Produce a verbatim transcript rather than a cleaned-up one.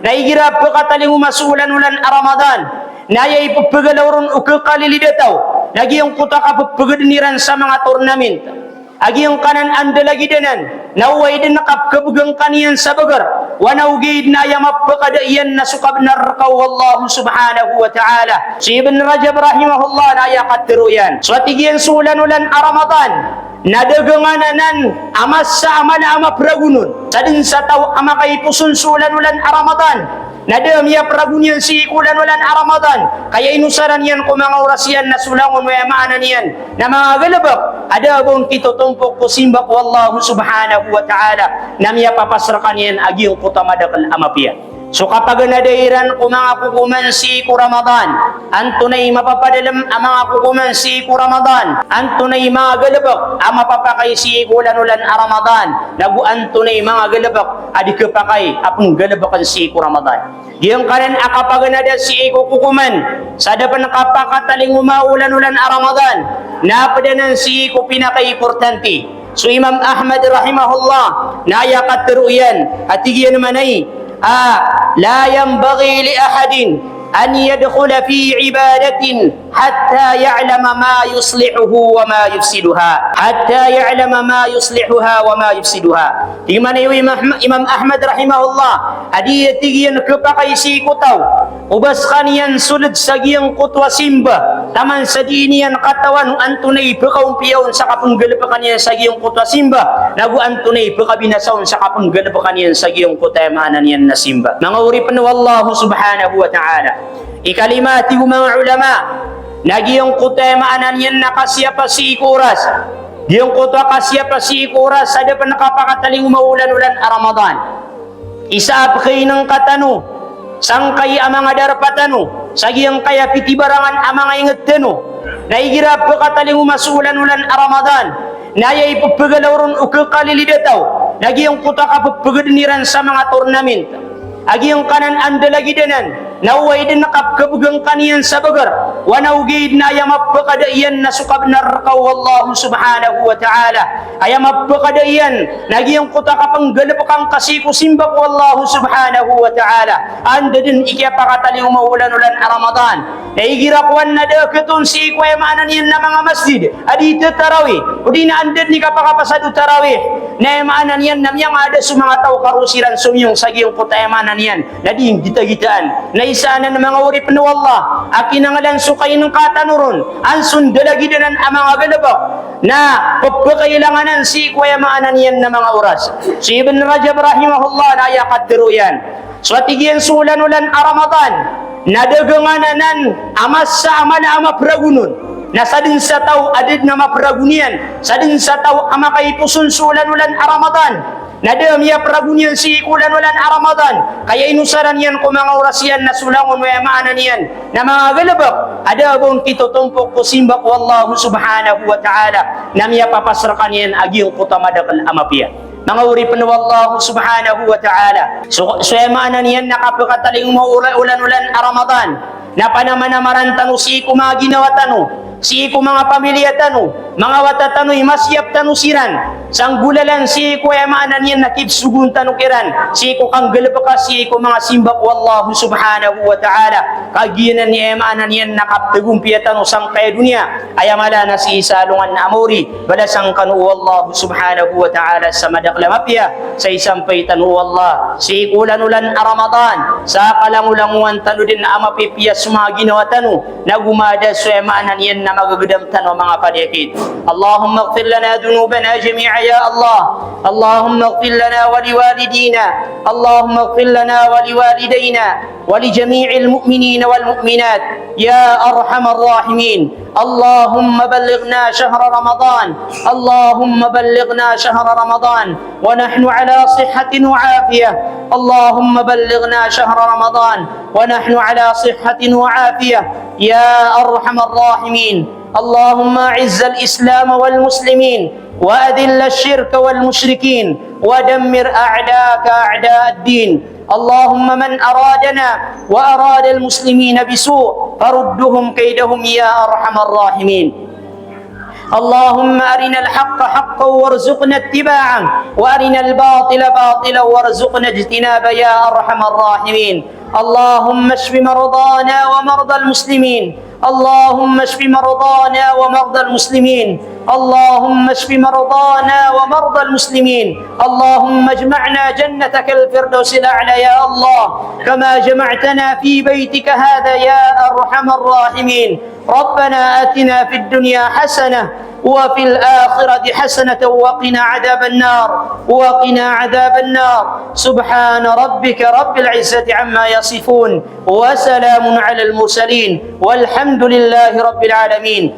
Na igira pekatalingoma so olan-olan a Ramadan, na aya ipepegalaw ron o kekalilid a taw, na giyangkoto a kapepegeden iran sa manga tournament a giyangkanan a ndalagid anan, na oway den a kapekebegangkan iyan sa beger, wana ogaid na aya mapekada iyan na so kabenar reka o Allah subhanahu wa ta'ala. Si Ibn Rajab rahimahullah na aya katero iyan, so a tig iyan so olan-olan a Ramadan, na dagangan anan a masa a mala a maperagon on. Sa den sa taw a makaiposon so olan-olan a Ramadan, na da a miyaperagon iyan sii ko olan-olan a Ramadan, ka aya inosaran iyan ko manga oras iyan na so langon o aya maana niyan na manga galebek a da a ba on kitotompok ko simba ko Allah subhanahu wa ta'ala, na miyapapas rekan iyan a giyangkoto a madakel a mapiya. So kapaganada iran ko manga kokoman sii ko Ramadan, antonaa i mapapadalem a manga kokoman sii ko Ramadan, antonaa i manga galebek a mapapakay sii ko olan-olan a Ramadan, nago antonaa i manga galebek a di kepakay a penggalebeken sii ko Ramadan. Giyangkanan a kapaganada sii ko kokoman sa da pen kapakatalingoma o olan-olan a Ramadan, na ped anan sii ko pinakaimportante. So Imam Ahmad rahimahullah na aya katero iyan a tig iyan manay a, "La yanbaghi li ahadin an yadkhula fi ibadatin hatta ya'lama ma yuslihuhu wa ma yufsiduha. Hatta ya'lama ma yuslihuha wa ma yufsiduha." Tig manay o Imam, Imam Ahmad rahimahullah a di, tig iyan, kepakay sii ko taw o ba sekaniyan soled sa giyangkoto a simba taman sa di niyan katawan o antonaa i pekaompiya on sa kapenggalepekan iyan sa giyangkoto a simba, nago antonaa i pekabinasa on sa kapenggalepekan iyan sa giyangkoto a aya maana niyan na simba. Manga oripen o Allah subhanahu wa ta'ala. Ikalima, tig o manga ulama, na giyangkoto a aya maana niyan na kasiyapa sii ko oras. Giyangkoto a kasiyapa sii ko oras sa da pen kapakatalingoma o olan-olan a Ramadan. Isa a pekainengka tano sangkai a manga darpa tano, sa giyangkai a pitibarangan a manga inged tano, na igira pekatalingoma so olan-olan a Ramadan, na aya ipepegalaw ron o kekalilid a taw, na giyangkoto a kapepegeden iran sa manga tournament a giyangkanan a ndalagid anan, na oway den a kapekebegangkan iyan sa beger, wana ogaid na aya mapekada iyan na so kabenar reka o Allah subhanahu wa ta'ala. Aya mapekada iyan na giyangkoto a kapenggalepekan ka sii ko simba ko Allah subhanahu wa ta'ala. Anda den i kiyapakatalingoma o olan-olan a Ramadan, na igira kowan na da a keton sii ko aya maana niyan na manga masjid a di tatarawih, odi na anda den i kapakapasad o tarawih, na aya maana niyan na miyangada so manga taw ka roo siran somiyong sa giyangkoto a aya maana niyan na di nggitagitaan. Na isa anan, manga oripen o Allah, a kinanglan so kainengka tano ron, an so ndalagid anan a manga galebek na pepekailanganan sii ko aya maana niyan na manga oras. Si Ibn Rajab rahimahullah na aya katero iyan, so a tig iyan so olan-olan a Ramadan na dagangan anan a masa a mala a maperagon on. Na sa den sa taw a da den a maperagon iyan, sa den sa taw a makaiposon so olan-olan a Ramadan, na da a miyaperagon iyan sii ko olan-olan a Ramadan, ka aya inosaran iyan ko manga oras iyan na so langon o aya maana niyan na manga galebek a da a ba on kitotompok ko simba ko Allah subhanahu wa ta'ala, na miyapapas rekan iyan a giyangkoto a madakel a mapiya. Manga oripen o Allah subhanahu wa ta'ala. So, so aya maana niyan na kapekatalingoma o ola-, olan-olan a Ramadan, na panamanamaran tano sii ko manga ginawa tano, sii ko manga pamiliya tano, manga wata tano i masiyap tano siran, sa nggolalan sii ko aya maana niyan na kipsogoon tano kiran sii ko kanggalebeka sii ko manga simba ko Allah subhanahu wa ta'ala. Kagiya anan i aya maana niyan na kapetagompiya tano sangkaya doniya, aya mala na sii sa alongan a maori, balasan kano o Allah subhanahu wa ta'ala sa madakel a mapiya, sa isampay tano o Allah sii ko olan-olan a Ramadan, sa kalangolangowan tano den a mapipiya so manga ginawa tano, nago mada so aya maana niyan na magegedam tano a manga paniyakit. اللهم اغفر لنا ذنوبنا جميعا يا الله. اللهم اغفر لنا ولوالدينا. اللهم اغفر لنا ولوالدينا ولجميع المؤمنين والمؤمنات يا أرحم الراحمين. اللهم بلغنا شهر رمضان. اللهم بلغنا شهر رمضان ونحن على صحة وعافية. اللهم بلغنا شهر رمضان ونحن على صحة وعافية يا أرحم الراحمين. اللهم أعز الإسلام والمسلمين وأذل الشرك والمشركين ودمر أعداءك أعداء الدين. اللهم من أرادنا وأراد المسلمين بسوء فردهم كيدهم يا أرحم الراحمين. اللهم أرنا الحق حقا وارزقنا اتباعه، وأرنا الباطل باطلا وارزقنا اجتنابه، يا أرحم الراحمين. اللهم اشف مرضانا ومرضى المسلمين. اللهم اشف مرضانا ومرضى المسلمين. اللهم اشف مرضانا ومرضى المسلمين. اللهم اجمعنا جنتك الفردوس الأعلى يا الله، كما جمعتنا في بيتك هذا يا أرحم الراحمين. ربنا آتنا في الدنيا حسنة وفي الآخرة حسنة وقنا عذاب النار، وقنا عذاب النار. سبحان ربك رب العزة عما يصفون، وسلام على المرسلين، والحمد لله رب العالمين.